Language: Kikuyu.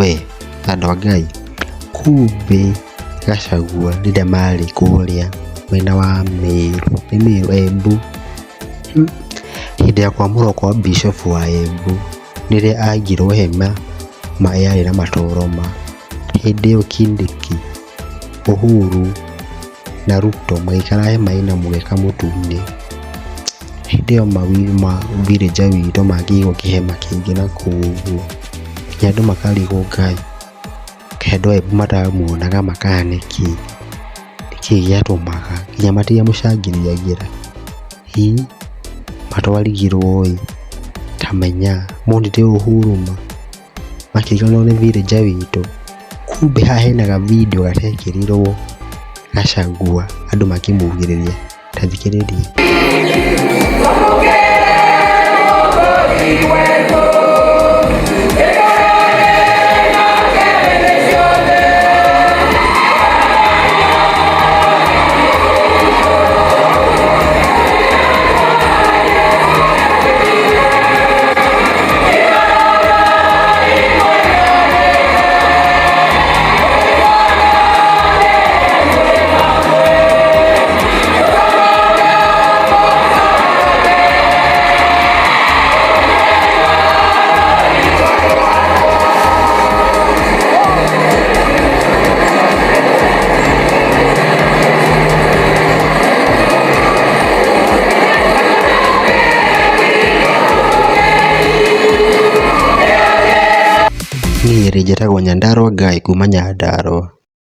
We andũ a Ngai, kumbe Gachagua rĩrĩa marĩ kũrĩa mwena wa Meru, nĩ Meru, Embu, hĩndĩ ya kwamũrwo kwa bishop wa Embu, rĩrĩa aigirwo hema ma yarĩ na matoroma, hĩndĩ ĩyo Kindiki, Uhuru na Ruto magĩikara hema ĩna mũgeka mũtune. Hĩndĩ ĩyo ma villager witũ makĩigwo kĩhema kĩngĩ na kũu ũguo, nginya andũ makarigwo Ngai, kaĩ andũ a Embu matamuonaga ma kana nĩkĩ? Nĩkĩ gĩatũmaga nginya matiamũcangithagĩra? Ĩ matwarigirwo ĩ, ta menya monire Uhuru ma makĩriganĩrwo nĩ villager witũ. Kumbe haha hena ga video garekĩrirwo Gachagua andũ makĩmugĩrĩria, ta thikĩrĩria. Niĩ rĩ njĩtagwo Nyandarua Guy kuma Nyandarua.